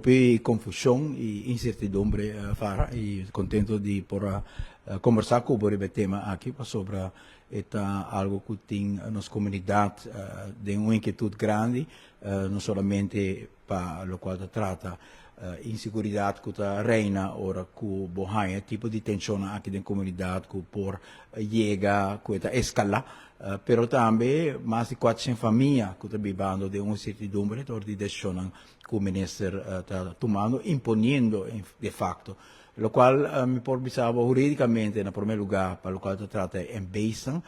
Hopi confusion y incertidumbre, Farah, y contento di por conversa cu bo riba e tema aki, pasobra e ta algo cu tin nos comunidad den un inquietud grandi, no solamente pa locual ta trata inseguridad cu ta reina ora cu bo haya tipo di tensionnan aki den comunidad cu por yega cu e ta escala, pero tambe mas di 400 famia cu ta bibando den un incertidumbre door di decisionnan cu minister ta tumando, imponiendo de facto. Locual mi por bisa bo huridicamente, na prome lugar, pa locual ta trata e MB'snan,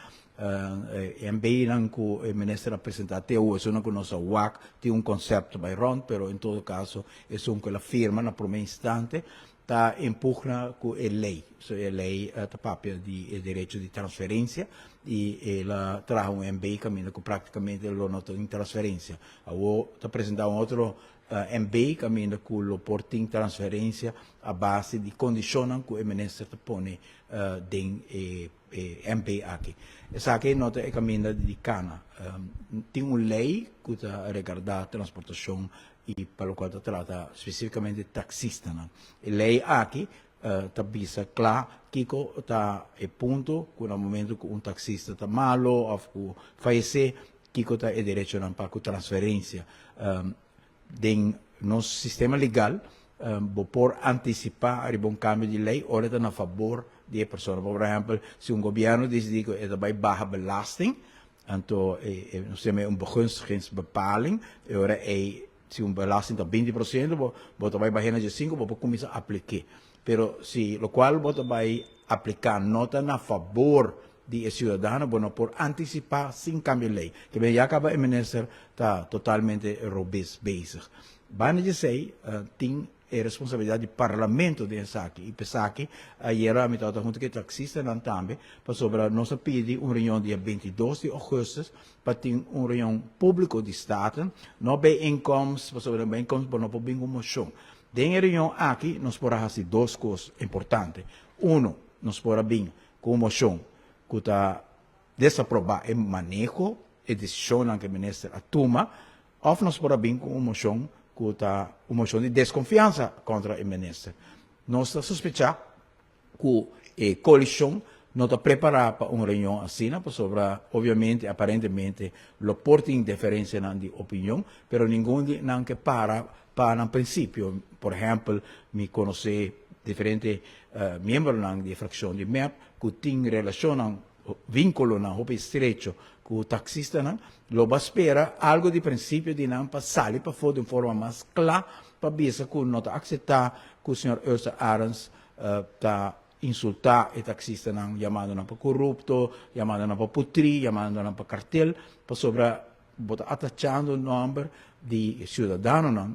e MB'nan cu e minister a presenta te awo, esunnan cu nos a wak, tin un concepto bay rond, pero en todo caso esun cu el a firma na prome instante ta impugna cu e ley. So e ley ta papia di e derecho di transferencia y el a traha un MB caminda cu practicamente lo no tin transferencia. Awo ta presenta un otro MB caminda cu lo por tin transferencia a base di condicionnan cu e minister ta pone den e MB aki. Esaki no ta e caminda di cana. Tin un ley cu ta regarda transportacion y pa locual ta trata specificamente taxistanan. E ley aki ta bisa cla kico ta e punto cu na momento cu un taxista ta malo of cu fayece, kico ta e derechonan pa cu transferencia. Den nos sistema legal, bo por anticipa riba un cambio di ley ora ta na fabor di e persona. Por ehempel, si un gobierno dicidi cu e ta bay baha belasting, anto nos yama un begunstigingsbepaling, e ora ey si un belasting ta 20%, bo ta bay baha na 5, bo por cuminsa aplique. Pero si locual bo ta bay aplica no ta na fabor di e ciudadano, bo no por anticipa sin cambio ley. Ke ben ya caba e minister ta totalmente robes bezig. Banda di esey, tin e responsabilidad di parlamento den esaki. Y pesaki, ayera mi tabata hunto cu e taxistanan tambe, pasobra nos a pidi un reunion dia 22 di augustus pa tin un reunion publico di Staten, no bijeenkomst, pasobra den bijeenkomst bo no por bin cu mocion. Den e reunion aki nos por a haci dos cos importante. Uno, nos por a bin cu un mocion cu ta desaproba e maneho, e decisionnan cu e minister a tuma, of nos por a bin cu un mocion cu ta un mocion di desconfiansa contra e minister. Nos ta sospecha cu e coalicion no ta prepara pa un reunion asina, pasobra obviamente, aparentemente, lo por tin diferencianan di opinion, pero ningun di nan ke para pa nan principio. Por ehempel, mi conoce diferente miembronan di e fraccion di MEP cu tin relacionnan, vinculonan hopi estrecho cu taxistanan, lo ba spera algo di principio di nan pa sali pafó di un forma mas cla pa bisa cu no ta acepta cu señor Ursula Arends ta insulta e taxistanan, yamando nan pa corupto, yamando nan pa putri, yamando nan pa cartel, pasobra bo ta atachando nomber di ciudadanonan.